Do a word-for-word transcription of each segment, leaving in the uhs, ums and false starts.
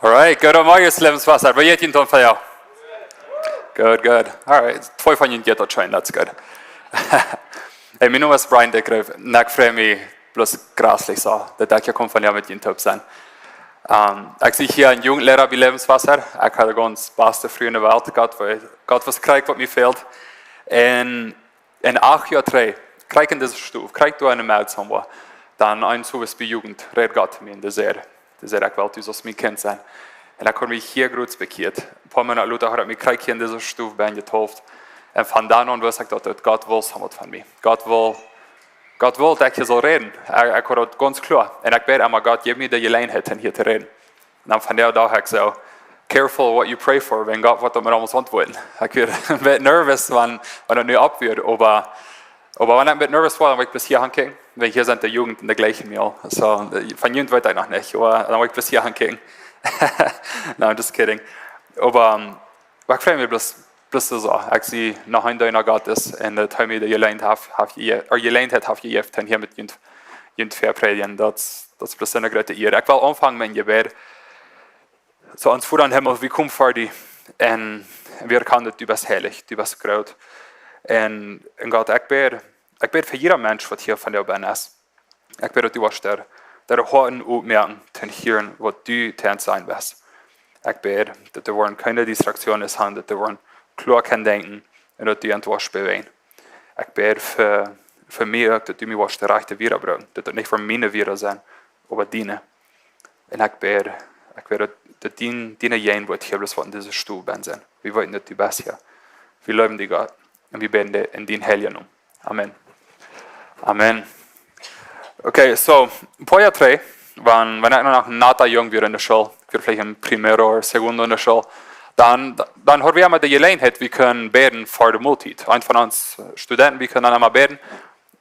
Alright, good morning, Lebenswasser. Wie jeit junt vondoag? Good, good. Alright, twee von junt jeit daut scheen, that's good. Hey, mien Nomen es Brian Dickreuv. Un ekj frei mie bloos jreslich soo, daut ekj hia kaun vondoag met junt toop sennen. Ähm, ekj sie hia een Jugendliera bie Lebenswasser. Ekj haud de gaunz baste Frind enne Welt. Gott, wa-, Gott wist krakjt waut mie fält. Un, un acht Joa trigj, krakjt en dise Stow, krakjt doa enne Mautsomboa, dan eent Owes bie Jugend, räd Gott to mie un dee säd, dee säd: "Ekj well, du saust mien Kjint sennen." Un ekj haud mie hia jrod bekjieet. Een poa Moonat lota haud ekj mie krakjt hia en dise Stow bie jedeept. Un von doa aun wist ekj daut, daut Gott wull waut von mie. Gott wull, Gott wull daut ekj hia sull räden. Ekj, ekj haud daut gaunz kloa. Un ekj bäd emma: "Gott, jeff mie de Jeläajenheit, hia to räden." Un dan von doa aun docht ekj soo: "Careful what you pray for, wan Gott woat daut mie aules auntwuaden." Ekj wia een bät nervös, wan, wan daut nu oppwia, oba, oba wan ekj een bät nervös wia, dan wull ekj bloos hia ankjikjen. Wan hia sent de Jugend un dee jlikjen mie aul. Soo, von junt weet ekj noch nich, oba dan wull ekj bloos hia ankjikjen. No, I'm just kidding. Oba, ähm, oba ekj frei mie bloos, bloos soo. Ekj sie noch een Deena Gottes un daut hee mie de Jeläajenheit haft, haft je-, ea Jeläajenheit haft jejäft, un hia met junt, junt to prädjen. Daut, daut es bloos eene groote Ea. Ekj well aunfangen met een Jebäd. Soo, ons Voda em Himmel, wie komen ver die. Un wie erkjanen daut du best heilich, du best groot. Un, un Gott, ekj bäd, ekj bäd fa jieda Mensch waut hia vondoag bennen es. Ekj bäd daut du woascht doa, doa de Hoaten opmoaken, to hieren waut du to ons sajen west. Ekj bäd daut doa woaren kjeene Distraktionen sennen, daut doa woaren kloa kjennen denkjen un daut du an woascht bewäajen. Ekj bäd fa, fa mie uk, daut du mie woascht de rajchte Wieed brucken, daut daut nich fa miene Wieed sent, oba diene. Un ekj bäd, ekj bäd daut, daut dien, diene Jäajenwoat hia bloos waut en dise Stow bennen sent. Wie weeten daut du best hia. Wie lowen die, Gott. Un wie bäden die en dienen heiljen Nomen. Amen. Amen. Okay, soo, een poa Joa trigj, wan, wan ekj noch een natta Jung wia enne School, ekj wia veleicht en primero ooda segundo enne School, dan, dan haud wie emma de Jeläajenheit, wie kunnen bäden ver de Moltiet. Eent von ons Studenten, wie kunnen dan emma bäden.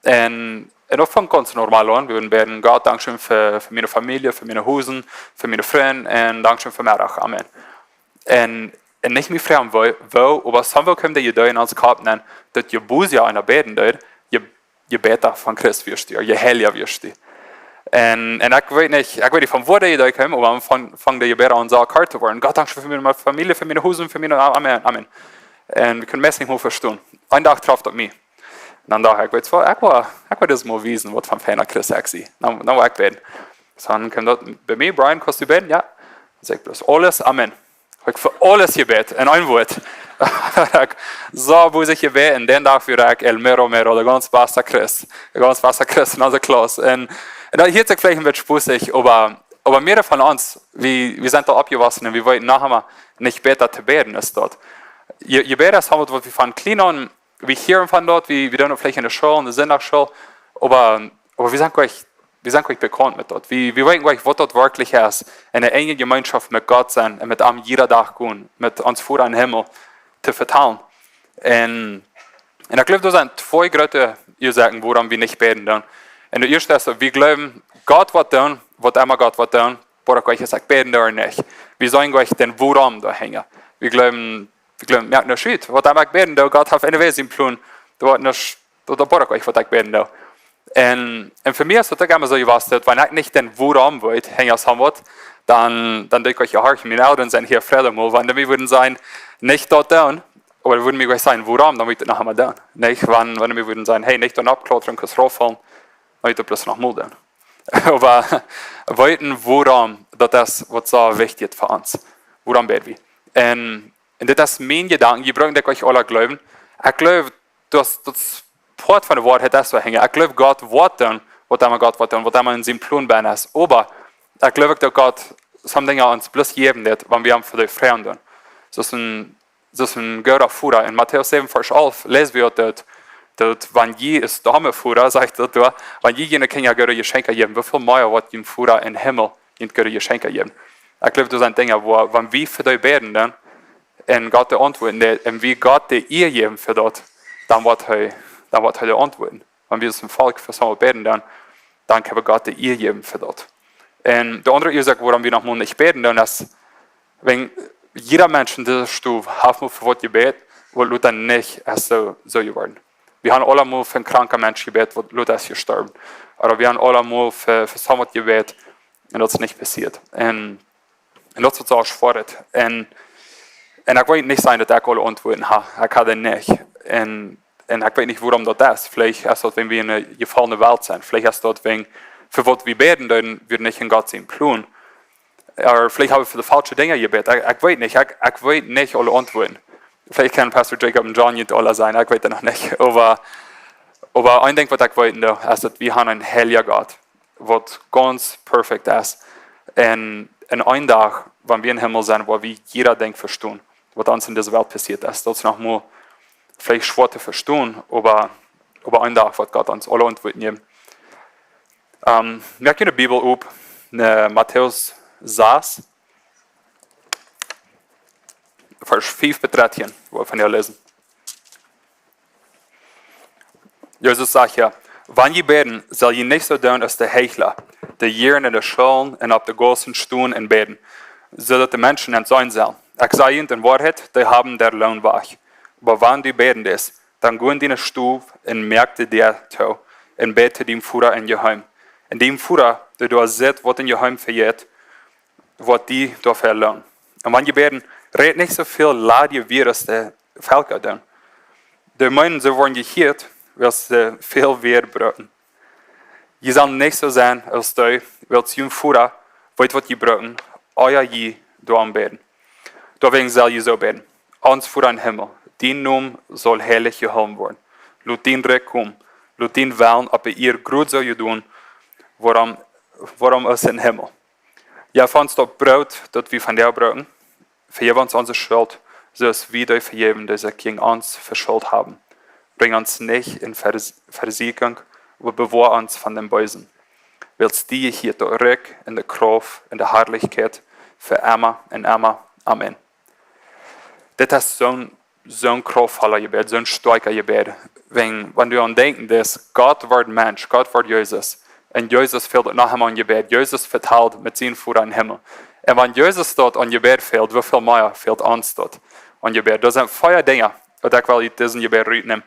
Un, un daut funk gaunz normal aun. Wie wudden bäden: "Gott, dankscheen fa, fa miene Famielje, fa miene Husen, fa miene Frind, un dankscheen fa Meddach. Amen." Un, un nich mea froagen woo, woo, oba somehow kjeem de Idee en ons Kopp nenn, daut je bosja eena bäden deed, je, je bäta von Christ wia hee, je heilja wia hee. Un, un ekj weet nich, ekj weet nich von wua de Idee kjeem, oba von, von de Jebäda aun soo hart to woaren. "Gott, dankscheen fa miene Famielje, fa miene Husen, fa miene", amen, amen. Un wie kunnen meist nich mol vestonen. Een Dach trof daut mie. Dan docht ekj: "Weetst waut, ekj well, ekj well dit mol wiesen, waut fa een feina Christ ekj sie." Dan, dan wull ekj bäden. Soo, dan kjeem daut bie mie: "Brian, kaust du bäden?" "Jo." Dan säd ekj bloos: "Aules, amen." Ekj fa aules jebät, en een Wuat. Ekj soo bosich jebät, un dän Dach wia ekj el mero mero, de gaunz basta Christ. De gaunz basta Christ en onse Klauss. Un, un daut hieet sikj veleicht een bät spussich, oba, oba mea von ons, wie, wie sent doa oppjewossen un wie weeten noch emma nich bäta to bäden aus daut. Je, Jebäd es waut, waut wie von kjlien aun, wie hieren von daut, wie, wie doonen daut veleicht enne School, enne Sindachschool, oba, oba wie sent goanich, wie sent goanich bekaunt met daut. Wie, wie weeten goanich, waut daut werkjlich es, enne enje Jemeenschoft met Gott sennen un met am jieda Dach gonen, met ons Voda em Himmel to vetalen. Un, un ekj jleew, doa sent twee groote Uasoaken, wuarom wie nich bäden doonen. Un de ieeschte es, wie jleewen, Gott woat doonen, waut emma Gott woat doonen, oba ekj weet nich, aus ekj bäden doo ooda nich. Wie seenen goanich dän wuarom doahinja. Wie jleewen, wie jleewen, jo, nu schiet, waut emma ekj bäden doo, Gott haft eenwäajes een Plon, doa woat nuscht, doa, doa woat ekj waut ekj bäden doo. Un, un fa mie es daut uk emma soo jewast, daut wan ekj nich dän wuarom weet, hinja soo waut, dan, dan denkj ekj: "Jo, horch, miene Elren sent hia, froag mol, wan dee mie wudden sajen, nich daut doonen, oba dee wudden mie goanich sajen wuarom, dan wudd ekj daut noch emma doonen." Nich, wan, wan dee mie wudden sajen: "Hey, nich doa oppklautren, kaust raufhoolen", dan wudd ekj daut bloos noch mol doonen. Oba weeten wuarom, daut es waut soo wichtich es fa ons. Wuarom bäd wie? Un, un dit es mien Jedanken, jie brucken daut nich aula jleewen. Ekj jleew, daut, daut Poat von de Woarheit es soo hinja. Ekj jleew, Gott woat doonen, waut emma Gott woat doonen, waut emma en sienen Plon bennen es. Oba ekj jleew uk, daut Gott some Dinja ons bloos jäwen deit, wan wie am fa dee froagen doonen. Soo aus een, soo aus een gooda Voda. En Matäus säwen, Varsch alf läs wie daut, daut, daut wan jie aus domme Voda, sajcht daut doa, wan jie june Kjinja goode Jeschenkja jäwen, woo väl mea woat jun Voda em Himmel junt goode Jeschenkja jäwen. Ekj jleew, doa sent Dinja, wua, wan wie fa dee bäden doonen, un Gott dee auntwuaden deit, un wie Gott de Ea jäwen fa daut, dan woat hee, dan woat hee dee auntwuaden. Wan wie aus een Volkj fa soo waut bäden doonen, dan kjenn wie Gott de Ea jäwen fa daut. Un de aundre Uasoak, wuarom wie noch mol nich bäden doonen, es, wan jieda Mensch en dise Stow haft mol fa waut jebät, waut lota nich es soo, soo jeworden. Wie haben aula mol fa een kranka Mensch jebät, waut lot es jestorwen. Ooda wie haben aula mol fa, fa soont jebät, un daut es nich passieet. Un, un daut es waut soo schwoa es. Un, un ekj well nich sajen, daut ekj aule Auntwuaten hab. Ekj hab dee nich. Un, un ekj weet nich, wuarom daut es. Veleicht es daut, wan wie en eene jefaulne Welt sent. Veleicht es daut, wan, fa waut wie bäden, dan wia nich en Gott sien Plon. Ooda veleicht hab wie fa de faulsche Dinja jebät. Ekj, ekj weet nich. Ekj, ekj weet nich aule Auntwuaten. Veleicht kaun Pastor Jacob un John junt aula sajen. Ekj weet daut noch nich. Oba, oba een Dinkj, waut ekj weet, es, daut wie haben eenen heiljen Gott, waut gaunz perfekt es. Un, un een Dach, wan wie em Himmel sent, woa wie jieda Dinkj vestonen, waut ons en dise Welt passieet es. Daut es noch mol veleicht schwoa to vestonen, oba, oba een Dach woat Gott ons aule Auntwuaten jäwen. Ähm, moakt june Bibel op, no Matäus sas, Varsch fief bat dartieen, woa wie von hia läsen. Jesus sajcht hia: "Wan jie bäden, sell jie nich soo doonen aus de Heichla, dee jieren en de Schoolen un opp de Gaussen stonen un bäden, soo daut de Menschen an seenen sellen. Ekj saj junt de Woarheit, dee haben dän Loon wajch. Oba wan du bäden deist, dan go en diene Stow un moak de Däa too un bäd to dien Voda em Jeheemen. Un dien Voda, dee doa sitt, waut em Jeheemen vejeit, woat die doafäa loonen. Un wan jie bäden, räd nich soo väl ladje Wieed aus de Velkja doonen. Dee meenen, see woaren jehieet, wiels see väl Wieed brucken. Jie sellen nich soo sennen aus dee, wiels jun Voda weet, waut jie brucken, ea jie doarom bäden. Doawäajen sell jie soo bäden: Ons Voda em Himmel, dien Nomen saul heilich jehoolen woaren. Lot dien Rikj komen. Lot dien Wellen opp de Ieed krakjt soo jedonen woaren, woaren aus em Himmel. Jeff ons daut Broot, daut wie vondoag brucken. Vejeff ons onse Schult, soo aus wie dee vejäwen, dee sikj jäajen ons veschult haben. Brinj ons nich en Vers-, Vesieekjunk, oba bewoa ons von dän Beesen. Wiels die jehieet daut Rikj un de Krauft un de Harlichkjeit fa emma un emma. Amen." Dit es soon, soon krauftvolla Jebäd, soon stoakja Jebäd. Wan, wan du aun denkjen deist, Gott wort Mensch, Gott wort Jesus. Un Jesus fäld daut noch emol aun Jebäd. Jesus vetald met sienen Voda em Himmel. Un wan Jesus daut aun Jebäd fäld, woo väl mea fält ons daut aun Jebäd? Daut sent vea Dinja, waut ekj well ut disen Jebäd rutnämen.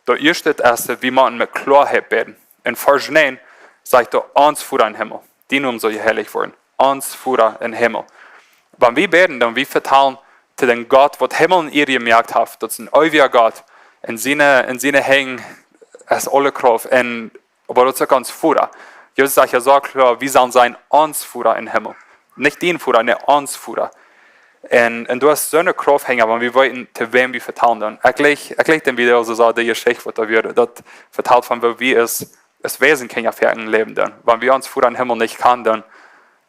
Daut ieeschte es, daut wie motten met Kloaheit bäden. En Varsch näajen sajcht daut: "Ons Voda em Himmel, dien Nomen saul jeheiligt woaren." Ons Voda em Himmel. Wan wie bäden, dan wie vetalen to dän Gott, waut Himmel un Ieed jemoakt haft. Daut es een eewja Gott. En siene, en siene Henj es aule Krauft. Un, oba daut es uk ons Voda. Jesus sajcht jo soo kloa, wie sellen sajen: "Ons Voda em Himmel." Nich dien Voda, nä, ons Voda. Un, un daut es soone Krauft hinja, wan wie weeten, to wäm wie vetalen doonen. Ekj läs, ekj läs dän Video, soo säd de Jeschicht, waut doa wia, daut vetalt von woo wie aus, aus Wäsen kjennen veloaren läwen doonen. Wan wie ons Voda em Himmel nich kjanen doonen,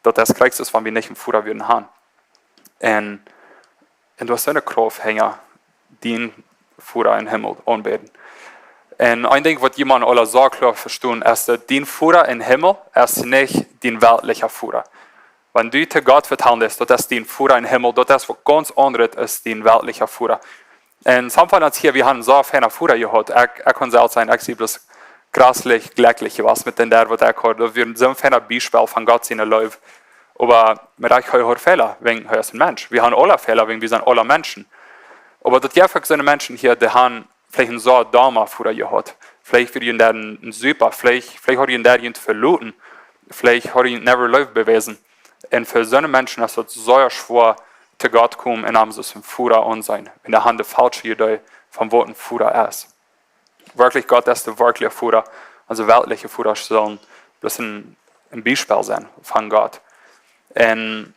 daut es krakjt soo aus wan wie nich eenen Voda wudden haben. Un, un daut es soone Krauft hinja, dien Voda em Himmel aunbäden. Un een Dinkj, waut jie motten aula soo kloa vestonen, es, daut dien Voda em Himmel es nich dien weltlicha Voda. Wan du to Gott vetalen deist, daut es dien Voda em Himmel, daut es waut gaunz aundret aus dien weltlicha Voda. Un some von ons hia, wie haben soon feina Voda jehaut. Ekj, ekj kaun selfst sajen, ekj sie bloos jreslich jlekjlich jewast met dän Dad, waut ekj haud. Daut wia soon feinet Biespel von Gott siene Leew. Oba, oba ekj hab uk Fäla, wäajen ekj sie een Mensch. Wie haben aula Fäla, wäajen wie sent aula Menschen. Oba daut jeft uk soone Menschen hia, dee haben veleicht een soo dumma Voda jehaut. Veleicht wia jun Dad een, een Supa, veleicht, veleicht haud jun Dad junt veloten, veleicht haud jie never Leew bewäsen. Un fa soone Menschen es daut sea schwoa, to Gott komen un am aus een Voda aunseenen. Wan dee haben de faulsche Idee von waut een Voda es. Werkjlich, Gott es de werkjliche Voda. Onse weltliche Vodasch sellen bloos een, een Biespel sennen von Gott. Un,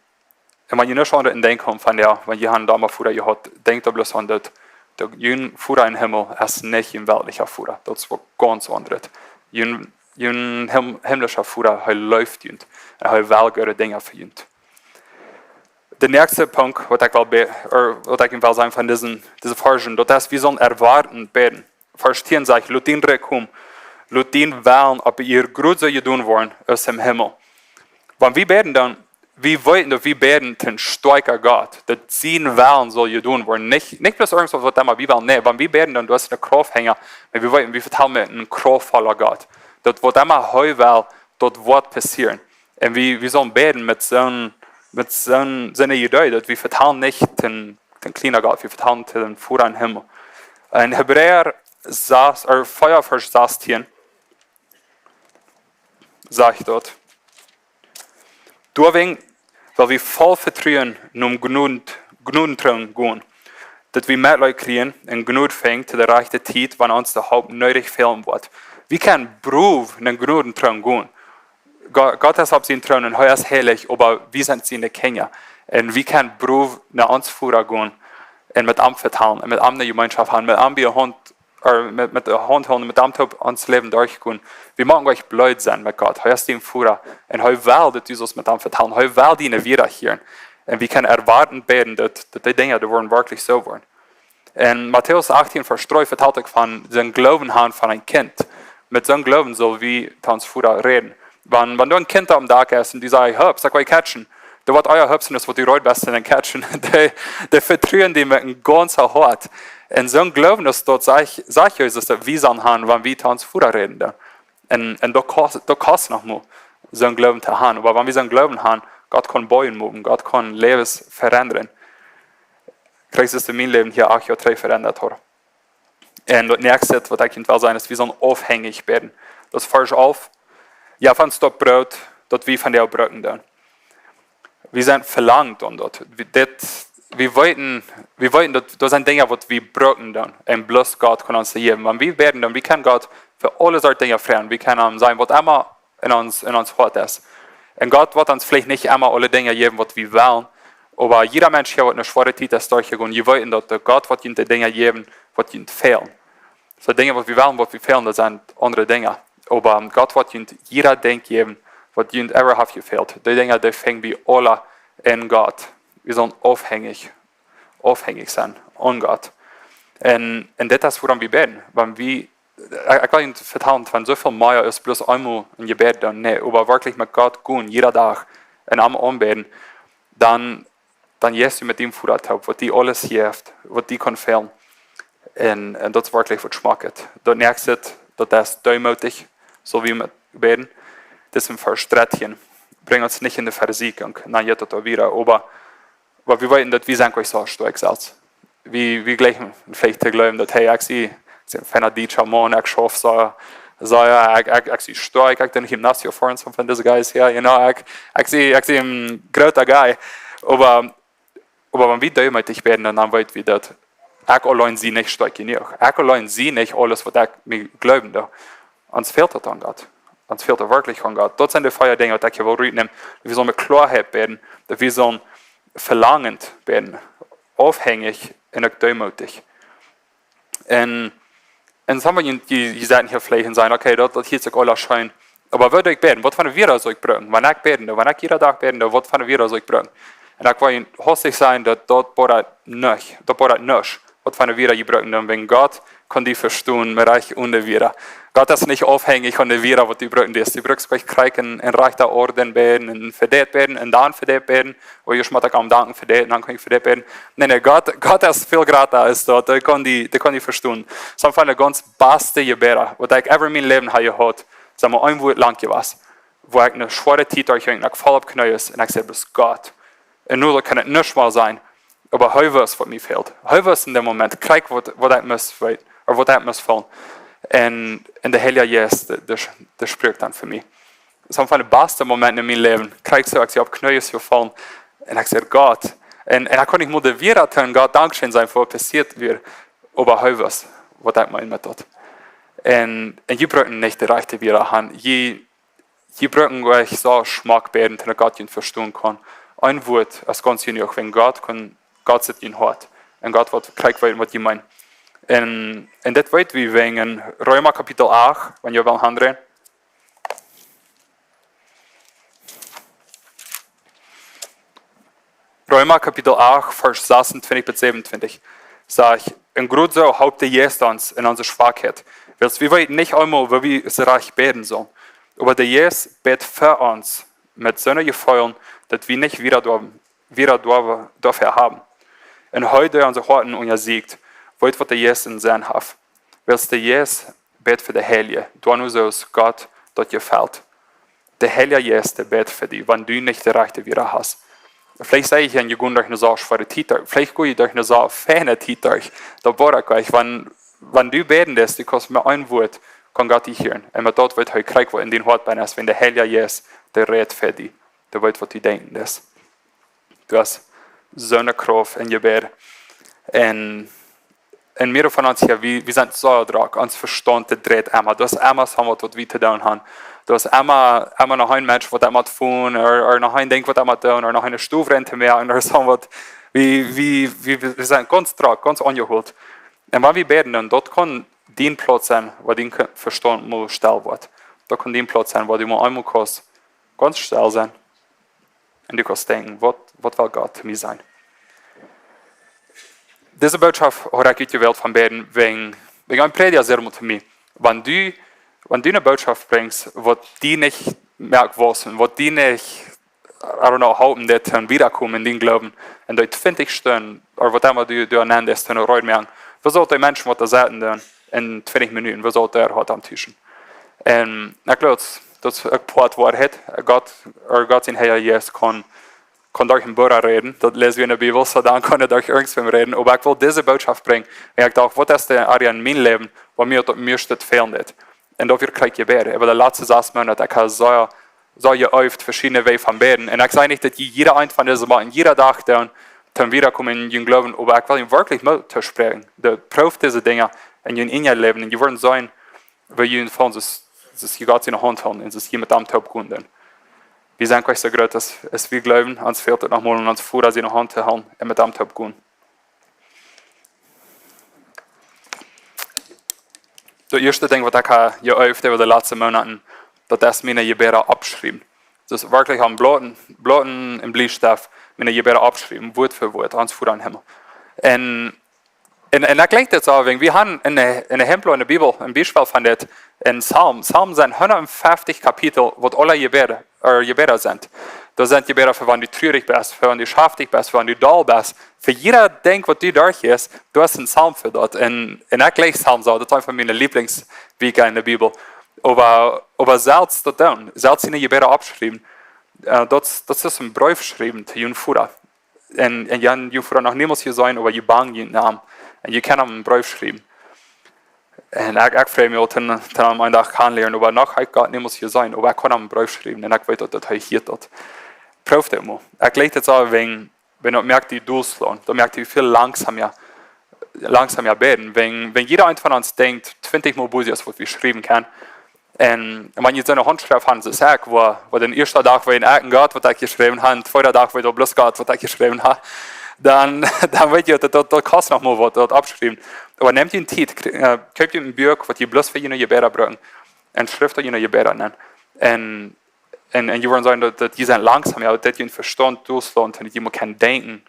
un wan jie nich aun daut denkjen kjennen von, jo, wan jie haben dumma Voda jehaut, denkjt doa bloos aun daut, daut jun Voda em Himmel es nich een weltlicha Voda. Daut es waut gaunz aundret. Jun, jun him-, himmlischa Voda, hee leeft junt. Un hee well goode Dinja fa junt. De näakjste Punkt, waut ekj well be-, ooda waut ekj well sajen von dise, dise Varschen, daut es, wie sellen erwoaten bäden. Varsch tieen sajcht: "Lot dien Rikj komen, lot dien Wellen opp de Ieed krakjt soo jedonen woaren aus em Himmel." Wan wie bäden, dan, wie weeten, daut wie bäden to een stoakja Gott, daut sien Wellen saul jedonen woaren. Nich, nich bloos irjentwaut, waut emma wie wellen. Nä, wan wie bäden, dan daut es eene Krauft hinja, oba wie weeten, wie vetalen met eenen krauftvollen Gott. Daut waut emma hee well, daut woat passieren. Un wie, wie sellen bäden met soon, met soon, soone Idee, daut wie vetalen nich to een, to een kjliena Gott, wie vetalen to dän Voda em Himmel. En Hebräa sas, ea, vea Varsch sastieen, sajcht daut: Doawäajen well wie voll Vetruen nom Gnoden-, Gnodentroon gonen, daut wie Metleet kjrieen un Jnod finjen to de rajchte Tiet, wan ons de Help needich fälen woat. Wie kjennen brow nom Gnodentroon gonen. Gott, Gott es opp sienen Troon un hee es heilich, oba wie sent siene Kjinja. Un wie kjennen brow no onsen Voda gonen un met am vetalen un met am eene Jemeenschoft haben, met am bie Haunt, ea, met, met de Haunt hoolen, met am toop ons Läwen derchgonen. Wie motten nich bleed sennen met Gott. Hee es dien Voda un hee well, daut du saust met am vetalen. Hee well die wieda hieren. Un wie kjennen erwoaten bäden, daut, daut dee Dinja, dee woaren werkjlich soo woaren. En Matäus achtieen Varsch dree vetalt uk von sien Gloowen haben von een Kjint. Met soon Gloowen sell wie to onsen Voda räden. Wan, wan doa een Kjint aum Dak es un dee sajcht: "Hups, ekj well die catchen." Doa woat ea hupsen, aus waut du reed best to catchen. Dee, dee vetruen die met een gaunzet Hoat. Un soon Gloowen es daut, sajcht, sajcht Jesus, daut wie sellen haben, wan wie to onsen Voda räden doonen. Un, un daut kost, daut kost noch mau, soon Gloowen to haben. Oba wan wie soon Gloowen haben, Gott kaun Bojen moaken, Gott kaun Läwes veendren. Krakjt soo aus mien Läwen hia acht Joa trigj veendat haud. Un daut näakjste, waut ekj junt well sajen, es, wie sellen aufhenjich bäden. Daut es Varsch alf. Jeff ons daut Broot, daut wie vondoag brucken doonen. Wie sent velangt aun daut. Wie, dit, wie weeten, wie weeten daut, daut sent Dinja, waut wie brucken doonen. Un bloos Gott kaun ons dee jäwen. Wan wie bäden doonen, wie kjennen Gott fa aule Sort Dinja froagen. Wie kjennen am sajen, waut emma en ons, en ons Hoat es. Un Gott woat ons veleicht nich emma aule Dinja jäwen, waut wie wellen. Oba jieda Mensch hia, waut eene schwoare Tiet es derchjegonen, jie weeten daut, daut Gott woat junt dee Dinja jäwen, waut junt fälen. Soo Dinja, waut wie wellen, waut wie fälen, daut sent aundre Dinja. Oba Gott woat junt jieda Dinkj jäwen, waut junt ever haft jefält. Dee Dinja, dee finj wie aula en Gott. Wie sellen aufhenjich, aufhenjich sennen aun Gott. Un, un dit es, wuarom wie bäden. Wan wie, ekj, ekj well junt vetalen, wan soo väl mea es bloos eemol een Jebäd doonen, nä, oba werkjlich met Gott gonen, jieda Dach, un am aunbäden, dan, dan jeist du met dien Voda toop, waut die aules jeft, waut die kaun fälen. Un, un daut es werkjlich waut schmakjet. Daut näakjste, daut es deemootich, soo aus wie met bäden. Daut es en Varsch dartieen. Brinj ons nich en de Vesieekjunk, dan jeit daut doa wieda. Oba, oba wie weeten, daut wie sent nich soo stoakj selfst. Wie, wie jleichen veleicht to jleewen, daut, hey, ekj sie, ekj sie een feina dietscha Maun, ekj schauf soo, soo, jo, ekj, ekj, ekj sie stoakj, ekj doo Gymnastik foaren, some of these guys, jo, you know, ekj, ekj sie, ekj sie een groota guy. Oba, oba wan wie deemootich woaren, dan, dan weet wie daut, ekj auleen sie nich stoakj jenuach. Ekj auleen sie nich aules, waut ekj mie jleewen doo. Ons fält daut aun Gott. Ons fält daut werkjlich aun Gott. Daut sent de vea Dinja, waut ekj hia well rutnämen. Daut wie sellen met Kloaheit bäden, daut wie sellen velangent bäden, aufhenjich un uk deemootich. Un, un some of you, jie, jie sent hia veleicht un sajen, okay, daut, daut hieet sikj aula scheen. Oba woo doo ekj bäden? Waut fa eene Wieed saul ekj brucken? Wan ekj bäden doo, wan ekj jieda Dach bäden doo, waut fa eene Wieed saul ekj brucken? Un ekj well junt hastich sajen, daut, daut bodat nich, daut bodat nich, waut fa eene Wieed jie brucken doonen, wiels Gott kaun die vestonen, mau rajcht onen Wieed. Gott es nich aufhenjich von de Wieed, waut du brucken deist. Du brukst nich kjrieen un rajcht doa Orden bäden un fa dit bäden un dan fa dit bäden. Ooda jie schmotten am danken fa dit, dan kaun ekj fa dit bäden. Nä, nä, Gott, Gott es väl jrata aus daut. Dee kaun die, dee kaun die vestonen. Some von de gaunz baste Jebäda, waut ekj ever en mien Läwen hab jehiat, sent mau een Wuat lang jewast. Wua ekj eene schwoare Tiet derchjinkj, un ekj foll opp Kjneeen un ekj säd: "Best Gott." Un nu kaun et nich mea sennen, oba hee wist, waut mie fält. Hee wist en däm Moment, krakjt waut, waut ekj must weeten, ooda waut ekj must fälen. Un, un de Heilje Jeist, dee, dee, dee sprakjt dan fa mie. Some von de baste Momenten en mien Läwen, krakjt soo, ekj sie opp Kjneeen jefollen un ekj säd: "Gott." Un, un ekj kunn nich mol de Wieed han, Gott dankscheen sajen fa waut passieet wia, oba hee wist, waut ekj meen met daut. Un, un jie brucken nich de rajchte Wieed han. Jie, jie brucken nich soo schmock bäden, daut Gott junt vestonen kaun. Een Wuat es gaunz jenuach, wiels Gott kaun, Gott sitt em Hoat. Un Gott woat krakjt weeten, waut jie meenen. Un, un dit weet wie wäajen Reema Kapitel acht, wan jie wellen aundreien. Reema Kapitel acht, Varsch sasuntwintich bat säwenuntwintich, sajcht: "Un krakjt soo halpt de Jeist ons en onse Schwakheit. Wiels wie weeten nich emol, woo wie ons rajcht bäden sellen. Oba de Jeist bät fa ons met soone Jefeelen, daut wie nich Wieed doa-, Wieed doa-, doafäa haben. Un hee, dee onse Hoaten unjasieekjt, weet, waut de Jeist em Senn haft. Wiels de Jeist bät fa de Heilje, doano soo aus Gott daut jefelt." De Heilje Jeist, dee bät fa die, wan du nich de rajchte Wieed hast. Veleicht sie ekj hia en jeweenlich eene soo schwoare Tiet derch. Veleicht go jie derch eene soo feine Tiet derch. Daut woat uk nich, wan, wan du bäden deist, du kaust met een Wuat, kaun Gott die hieren. Un met daut woat hee kjikjen, waut en dien Hoat bennen es, wan de Heilja Jeist, dee rät fa die. Dee weet, waut du denkjen deist. Du hast soone Krauft en Jebäd. Un, un mearere von ons hia, wie, wie sent soo drock, ons Vestaunt, dee dreit emma. Du hast emma soo waut, waut wie to doonen haben. Du hast emma, emma noch een Mensch, waut emma mott fon, ooda, ooda noch een Dinkj, waut emma mott doonen, ooda noch eene Stow rein to moaken, ooda soo waut. Wie, wie, wie, wie sent gaunz drock, gaunz aunjehoolt. Un wan wie bäden, dan daut kaun dien Plauz sennen, wua dien K-, Vestaunt mol stell woat. Daut kaun dien Plauz sennen, wua du mol eemol kaust gaunz stell sennen. Un du kaust denkjen, waut, waut well Gott to mie sajen? Dise Bootschoft haud ekj utjewält von bäden wäajen, wäajen een Prädja säd mol to mie, wan du, wan du eene Bootschoft brinjst, waut die nich moakt wausen, waut die nich, I don't know, halpen deit, un wiedakomen en dien Gloowen, un dee twintich Stunden, ooda waut emma du, du aun deist, to eene Reed moaken, woo saul dee Menschen waut doa sitten doonen en twintich Minuten, woo saul dee daut auntuschen? Un ekj jleew, daut es uk Poat Woarheit. Gott, ooda Gott sien Heilja Jeist kaun, kaun derch een Booda räden. Daut läs wie en de Bibel, soo dan kaun hee derch irjentwäm räden. Oba ekj well dise Bootschoft brinjen. Un ekj docht, waut es de Area en mien Läwen, wua mie daut mieeschte fälen deit? Un doafäa kjrieech ekj Jebäd. Äwa de latste sas Moonat, ekj hab soo, soo jeeeft veschiedne Wäaj von bäden. Un ekj saj nich, daut jie jieda eent von dise motten jieda Dach doonen, toom wiedakomen en jun Gloowen, oba ekj well junt werkjlich Moot toospräakjen. Dee, proowt dise Dinja en jun eejnet Läwen. Un jie woaren seenen, woo jie von soo, soo jie Gott siene Haunt hoolen un soo jie met am toop gonen doonen. Wie sent nich soo groot aus, aus wie jleewen, ons fält et noch mol aun ons Voda siene Haunt to hoolen un met am toop gonen. Daut ieeschte Dinkj, waut ekj hab jeeeft äwa de latste Moonaten, daut es miene Jebäda oppschriewen. Daut es werkjlich aun Blauten, Blauten un Bliestift, miene Jebäda oppschriewen, Wuat fa Wuat, ons Voda em Himmel. Un Un, un ekj leet dit soo, wäajen wie haben en de, en de Hempel en de Bibel een Biespel von dit, en Psalm. Psalm sent hundatfeftich Kapitel, waut aule Jebäda, ooda Jebäda sent. Daut sent Jebäda fa wan du trurich best, fa wan du schaftich best, fa wan du doll best. Fa jieda Dinkj, waut du derchjeist, du hast een Psalm fa daut. Un, un ekj leew Psalm soo, daut es eent von miene Lieblingsbieekja en de Bibel. Oba, oba selfst daut doonen, selfst diene Jebäda oppschriewen, äh, daut, daut es een Breef schriewen to jun Voda. Un, un jie haben jun Voda noch niemols jeseenen, oba jie bangen junt no am. Un jie kjennen am een Breef schriewen. Un ekj, ekj frei mie aul toom, toom am eenen Dach kjanen lieren, oba noch hab ekj Gott niemols jeseenen, oba ekj kaun am een Breef schriewen. Un ekj weet daut, daut hee hieet daut. Proow daut mol. Ekj leet dit soo, wäajen, wan daut moakt die dol schlonen, daut moakt die väl langsamer, langsamer bäden. Wan, wan jieda eent von ons denkjt, twintich mol busier es, waut wie schriewen kjennen, un wan jie soone Hauntschreft han, soo aus ekj, wua, wua dän ieeschten Dach wia een Gott, waut ekj jeschräwen hab, un dän tweeden Dach wia daut bloos Gott, waut ekj jeschräwen hab, dan, dan weet jie, daut, daut, daut kost noch mol waut, daut oppschriewen. Oba nämt junt Tiet, krie-, äh, kjeept junt een Buak, waut jie bloos fa june Jebäda brucken, un schrift doa june Jebäda aun. Un, un, un jie woaren seenen, daut, daut jie sent langsamer, jo, daut jun Vestaunt dol schlonen, daut jie mol kjennen denkjen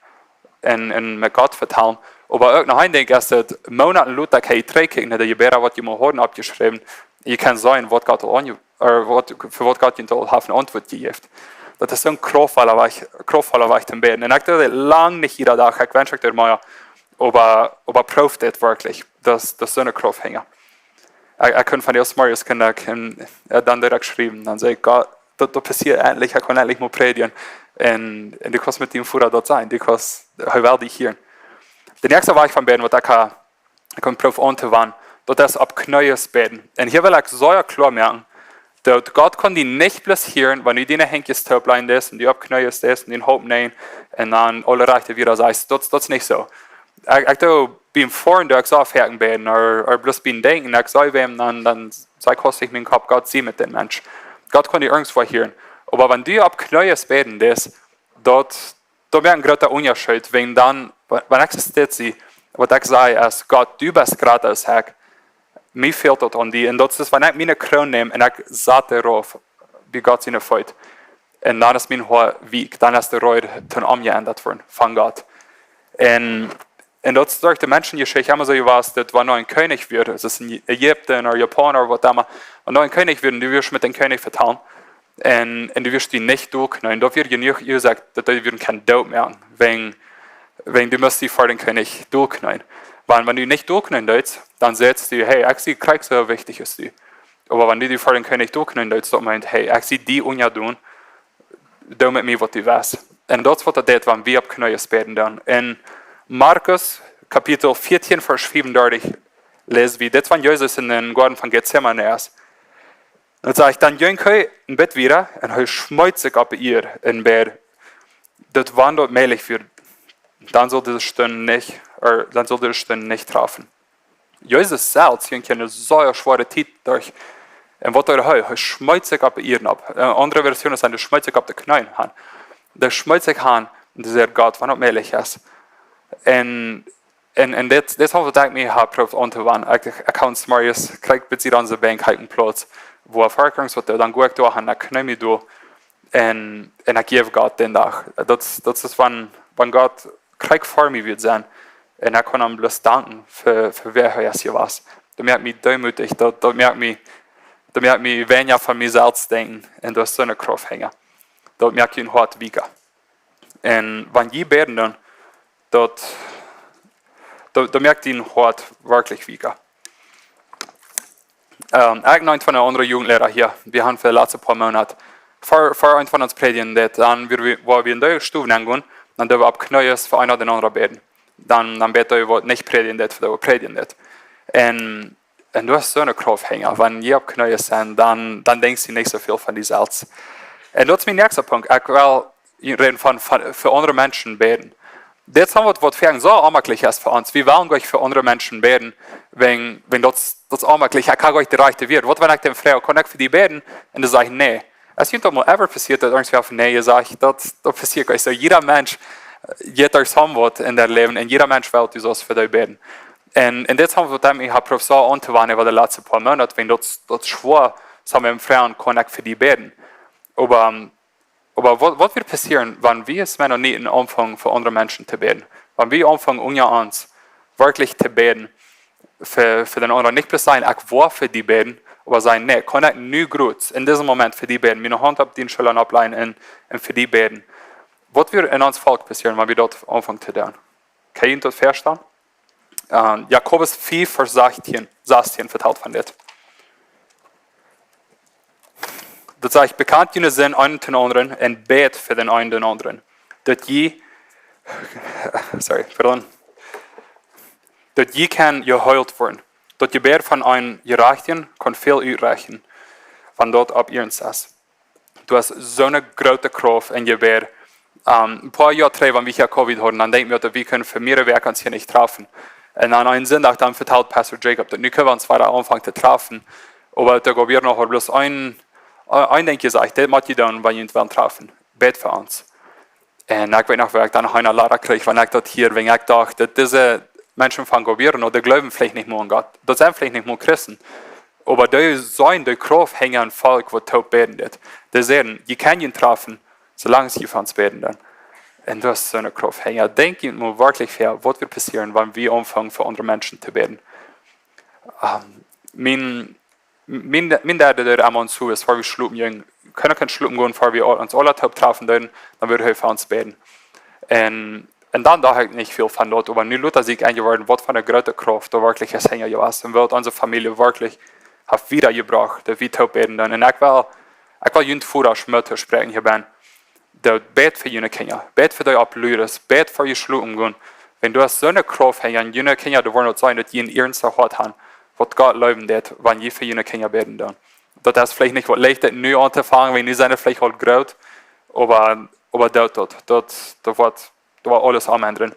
un, un met Gott vetalen. Oba uk noch een Dinkj es daut, Moonaten lota kjenn jie trigjkjikjen no de Jebäda, waut jie mol hauden oppjeschräwen. Jie kjennen seenen, waut Gott aul aunje-, ooda waut, fa waut Gott junt aul haft eene Auntwuat jejäft. Daut es soon kraftvolla Wajch, kraftvolla Wajch toom bäden. Un ekj doo daut lang nich jieda Dach, ekj wensch ekj deed mea, oba, oba proow dit werkjlich. Daut, daut es soone Krauft hinja. Ekj, ekj kunn von de Smorjes kunn ekj, un, äh, dan deed ekj schriewen, dan säd ekj, Gott, daut, daut passieet endlich, ekj kaun endlich mol prädjen. Un, un du kaust met dien Voda doa sennen, du kaust, hee well die hieren. De näakjste Wajch von bäden, waut ekj ha, ekj ha prooft auntowenjen, daut es opp Kjnees bäden. Un hia well ekj sea kloa moaken, daut Gott kaun die nich bloos hieren, wan du diene Henj toopläajen deist un du opp Kjnees deist un dän Haupt näajen un dan aule rajchte Wieed sajchst. Daut, daut es nich soo. Ekj, ekj doo biem Foaren doo ekj soo foaken bäden, ooda, ooda bloos biem Denkjen, ekj saj wäm, dan, dan saj ekj hastich mien Kopp, Gott, sie met dän Mensch. Gott kaun die irjentwua hieren. Oba wan du opp Kjnees bäden deist, daut, daut woat een groota Unjascheet, wäajen dan, wa-, wan ekj soo stell sie, waut ekj saj es, Gott, du best jrata aus ekj, mie fält daut aun die. Un daut es, wan ekj miene Kroon näm un ekj sat doaropp, bie Gott siene Feet. Un dan es mien Hoat weak, dan es de Reed toom omjeendat woaren von Gott. Un, un daut es derch de Menschenjeschicht emma soo jewast, daut wan een Kjennich wia, daut es en Ägipten ooda Japan ooda waut emma, wan een Kjennich wia, un du wurscht met dän Kjennich vetalen, un, un du wurscht die nich dolkjneeen, daut wia jenuach Uasoak, daut dee wudden kjennen doot moaken, wäajen, wäajen du motst die ver dän Kjennich dolkjneeen. Wan, wan du nich dolkjneeen deist, dan sajchst du, hey, ekj sie krakjt soo wichtich aus du. Oba wan du die ver dän Kjennich dolkjneeen deist, daut meent, hey, ekj sie die unjadon, doo met mie waut du west. Un daut es waut daut deit, wan wie opp Kjnees bäden doonen. En Markus Kapitel vieetieen, Varsch fiefundartich, läsen wie dit von Jesus en dän Goaden von Gethsemane es. Dan sajcht: Dan jinkj hee een bät wieda un hee schmeet sikj opp de Ieed un bäd, daut wan daut mäajlich wia, dan sull dise Stund nich, ea, dan sull dise Stund nich träfen. Jesus selfst jinkj eene sea schwoare Tiet derch. Un waut deed hee? Hee schmeet sikj opp de Ieed opp. Ä, aundre Versionen sajen, hee schmeet sikj opp de Kjneeen han. Hee schmeet sikj han un säd: Gott, wan daut mäajlich es. Un, un, un dit, dit es waut ekj mie hab jeprooft auntowennen. Ekj, ekj hab 's Morjes, kjrieech bie onse Benkj een Plauz, wua Varkjens waut, dan go ekj doa han, ekj kjnee mie doa. Un, un ekj jäw Gott dän Dach. Daut, daut es wan, wan Gott krakjt ver mie wia sennen. Un ekj kaun am bloos danken fa, fa wäa hee es jewast. Daut moakt mie deemootich, daut, daut moakt mie, daut moakt mie weinja von mie selfst denkjen. Un daut es soone Krauft hinja. Daut moakt dien Hoat wieda. Un wan jie bäden, dan, daut, daut, daut moakt dien Hoat werkjlich wieda. Ä, ekj un een von de aundre Jugendleida hia, wie han fa de latste poa Moonat ver, ver een von ons prädjen deed, dan wia wie, wua wie en de Stow nengonen, dan deeden wie opp Kjneeen fa eena dän aundren bäden. Dan, dan bäd dee waut nich prädjen deed, fa dee waut prädjen deed. Un, un daut es soone Krauft hinja. Wan jie opp Kjneeen sent, dan, dan denkjst du nich soo väl von die selfst. Un daut es mien näakjsta Punkt. Ekj well räden von, von, fa aundre Menschen bäden. Dit es waut, waut fa ons soo onjemakjlich es fa ons. Wie wellen goanich fa aundre Menschen bäden, wan, wan daut, daut es onjemakjlich. Ekj hab goanich de rajchte Wieed. Waut wan ekj dän froag: Kaun ekj fa die bäden? Un dee sajcht: Nä. Es junt daut mol ever passieet, daut irjentwäa haft nä jesajcht? Daut, daut passieet goanich soo. Jieda Mensch, ä, jeit derch soont waut en daut Läwen, un jieda Mensch well du sust fa dee bäden. Un, un dit es waut ekj hab jeprooft soo auntowennen äwa de latste poa Moonat, wan daut, daut schwoa es, wan wie froagen: Kaun ekj fa die bäden? Oba, ä, Oba waut, waut woat passieren, wan wie aus Mennoniten aunfangen fa aundre Menschen to bäden? Wan wie aunfangen unja ons werkjlich to bäden, fa, fa dän aundren, nich bloos sajen: Ekj well fa die bäden, oba sajen: Nä, kaun ekj nu krakjt en disen Moment fa die bäden, miene Haunt opp diene Schulla oppläajen un, un fa die bäden? Waut woat en ons Volkj passieren, wan wie daut aunfangen to doonen? Kjenn jie daut vestalen? Ä, Jakobus fiew, Varsch sastieen, sastieen vetalt von dit. Daut sajcht: Bekjant june Sind eena dän aundren un bät fa dän eenen dän aundren, daut jie, sorry, pardon, daut jie kjennen jeheelt woaren. Daut Jebäd von eenen Jerajchten kaun väl utrechten, wan daut opp iernst es. Du hast soone groote Krauft en Jebäd. Ä, een poa Joa trigj, wan wie hia Covid hauden, dan denkjt mie, daut wie kunnen fa mearere Wäakj ons hia nich träfen. Un aun eenen Sindach dan vetalt Pastor Jacob, daut nu kjenn wie ons wada aunfangen to träfen. Oba daut Gobierno haud bloos een, een Dinkj jesajcht: Dit mott jie doonen, wan jie junt wellen träfen. Bät fa ons. Un ekj weet noch, woo ekj dan eene Lada kjrieech, wan ekj daut hieed, wan ekj docht, daut dise Menschen von Gobierno, dee jleewen veleicht nich mol aun Gott. Daut sent veleicht nich mol Christen. Oba dee seenen de Krauft hinja een Volkj, waut toop bäden deit. Dee sajen: Jie kjennen junt träfen, soo lang aus jie fa ons bäden doonen. Un daut es soone Krauft hinja. Denkjt mol werkjlich ver, waut woat passieren, wan wie aunfangen fa aundre Menschen to bäden. Ä, mien, mien, mien Dad deed emma ons soo, ea wie schlopen jinjen, kunn wie schlopen gonen, ea wie ons aula toop träfen deeden, dan wudd hee fa ons bäden. Un, un dan docht ekj nich väl von daut, oba nu lota sie ekj enjeworden, waut fa eene groote Krauft doa werkjlich es hinja jewast un waut onse Famielje werkjlich haft wiedajebrocht, daut wie toop bäden doonen. Un ekj well, ekj well junt Vodasch Moot toospräakjen hia, wan daut: Bät fa june Kjinja, bät fa dee opp Ludes, bät ver jie schlopen gonen. Wan du hast soone Krauft hinja, un june Kjinja, dee woaren daut seenen, daut jie een iernsta Hoat haben, waut Gott leewen deit, wan jie fa june Kjinja bäden doonen. Daut es veleicht nich waut leicht, nu auntofangen, wan jie sent veleicht aul groot, oba, oba doot daut, daut, daut woat, daut woat aules aunendren.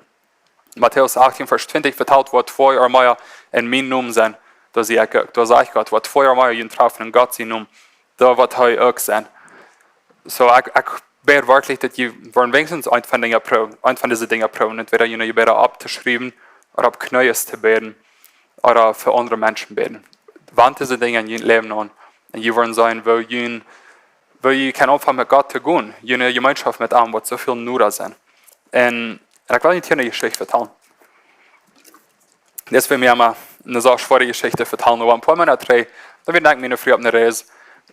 Matäus achttieen, Varsch twintich vetalt: Wua twee ooda mea en mienen Nomen sent, doa sie ekj uk. Doa sajcht Gott: Wua twee ooda mea junt träfen en Gott sienen Nomen, doa woat hee uk sennen. Soo, ekj, ekj bäd werkjlich, daut jie woaren weinichstens eent von Dinja proowen, eent von dise Dinja proowen, entwäda june Jebäda opptoschriewen ooda opp Kjneeen to bäden ooda fa aundre Menschen bäden. Want dise Dinja en jun Läwen aun. Un jie woaren seenen, woo jun, woo jie kjennen aunfangen met Gott to gonen, june Jemeenschoft met am woat soo väl noda sennen. Un, un ekj well junt hia eene Jeschicht vetalen. Dit es fa mie emma eene sea schwoare Jeschicht to vetalen, oba een poa Moonat trigj, dan wia ekj met miene Fru opp eene Reis.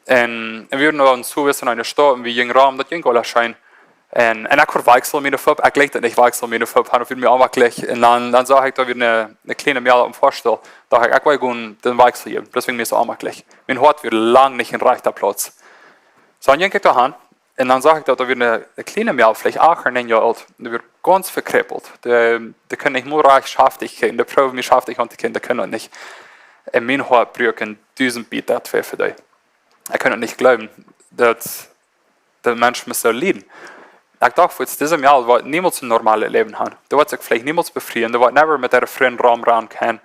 Un, un wie wieren dan soo en eene Staut un wie jinjen rom, daut jinkj aula scheen. Un, un ekj haud Weichsel en miene Fupp, ekj likjt daut nich, Weichsel en miene Fupp, haud ekj mie onjemakjlich. Un dan, dan sach ekj doa wia eene, eene kjliene Mejal oppem Foastool, docht ekj, ekj well gonen dän Weichsel jäwen, daut wia mie soo onjemakjlich. Mien Hoat wia lang nich em rajchten Plauz. Soo, dan jinkj ekj doa han, un dan sach ekj, daut doa wia eene, eene kjliene Mejal, veleicht acht ooda näajen Joa oolt, dee wia gaunz vekjrippelt. Dee, dee kunn nich mol rajcht schaftich kjikjen, dee proowd mie schaftich auntokjikjen, dee kunn daut nich. En mien Hoat bruaken dusent Bät daut wea fa die. Ekj kunn daut nich jleewen, daut de Mensch must soo lieden. Ekj docht, fa dise Mejal woat niemols een normales Läwen haben. Dee woat sikj veleicht niemols befrieen, dee woat never met äare Frind romgonen kjennen.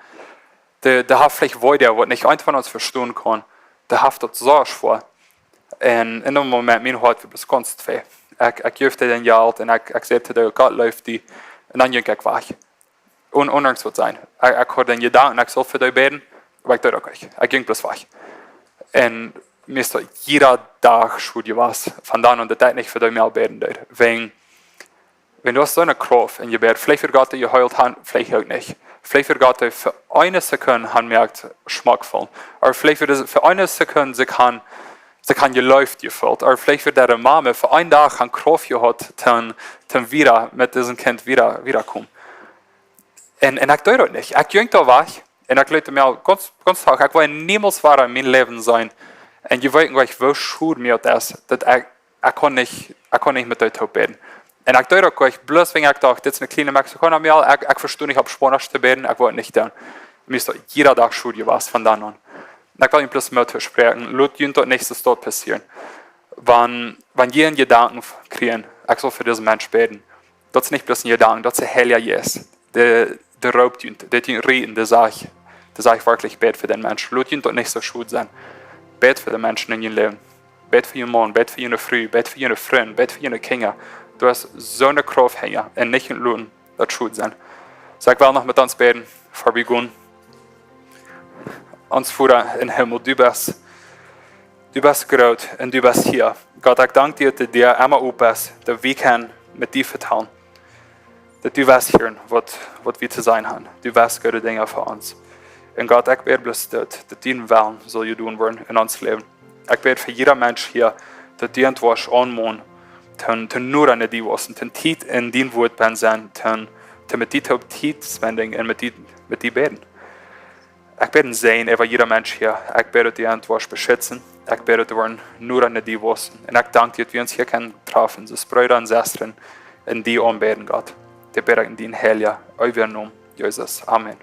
Dee, dee haft veleicht Wieed, waut nich eent von ons vestonen kaun. Dee haft daut soo schwoa. En en een Moment, mien Hoat wea bloos gaunz wee. Ekj, ekj jeef dee daut Jelt en ekj, ekj säd to dee, Gott leeft die. En dan jinkj ekj wajch. Un, ondanks waut sennen. Ekj, ekj haud dän Jedanken, ekj sull fa dee bäden, oba ekj deed uk nich. Ekj jinkj bloos wajch. En mie es daut jieda Dach schwoa jewast, von dan aun, daut ekj nich fa dee mea bäden deed. Wan, wan du hast soone Krauft en Jebäd, veleicht woat Gott die jeheelt haben, veleicht uk nich. Veleicht woat Gott die fa eene Sekunde haben jemoakt schmock fälen. Ooda veleicht woat et fa eene Sekunde sikj haben, sikj haben jeleeft jefeelt. Ooda veleicht woat de Mama fa een Dach haben Krauft jehaut, toom, toom wada met disem Kjint wada, wada komen. En, en ekj deed daut nich. Ekj jinkj doa wajch. En ekj leet mie gaunz, gaunz stoakj, ekj wull niemols wada en mien Läwen sennen. En jie weeten, woo schwoa mie daut es, daut ekj, ekj kunn nich, ekj kunn nich met dee toop bäden. En ekj deed daut uk, bloos wan ekj docht, dit es een kjliena Mexikauna, mea, ekj, ekj vesto nich opp Spaunisch to bäden, ekj wull nich doonen. Mie es daut jieda Dach schwoa jewast, von dan aun. En ekj well junt bloos Moot toospräakjen, lot junt daut nich soo doa passieren. Wan, wan jie een Jedanken kjrieen, ekj sull fa disen Mensch bäden, daut es nich bloos een Jedanken, daut es de Heilje Jeist. Dee, dee roopt junt, dee deit junt räden, dee sajcht, dee sajcht werkjlich, bäd fa dän Mensch. Lot junt daut nich soo schwoa sennen. Bäd fa de Menschen en jun Läwen. Bäd fa jun Maun, bäd fa june Fru, bäd fa june Frind, bäd fa june Kjinja. Du hast soone Krauft hinja en nich loten daut schwoa sennen. Soo, ekj well noch met ons bäden, ver wie gonen. Ons Voda em Himmel, du best, du best groot en du best hia. Gott, ekj dank die, daut du emma opp best, daut wie kjennen met die vetalen. Daut du weetst, Herr, waut, waut wie to sennen haben. Du weetst goode Dinja fa ons. En Gott, ekj bäd bloos daut, daut dien Wellen saul jedonen woaren en ons Läwen. Ekj bäd fa jieda Mensch hia, daut du an woascht aunmoaken, toom, toom noda no die wausen, toom Tiet en dien Wort bie sennen, toom, toom met die toop Tiet spenden en met die, met die bäden. Ekj bäd een Säajen äwa jieda Mensch hia. Ekj bäd daut du an woascht beschitzen. Ekj bäd daut dee woaren noda no die wausen. En ekj dank die, daut wie ons hia kjennen träfen, soo aus Breeda en Sestren, en die aunbäden, Gott. Dit bäd ekj en dien heilja, eewja Nomen, Jesus. Amen.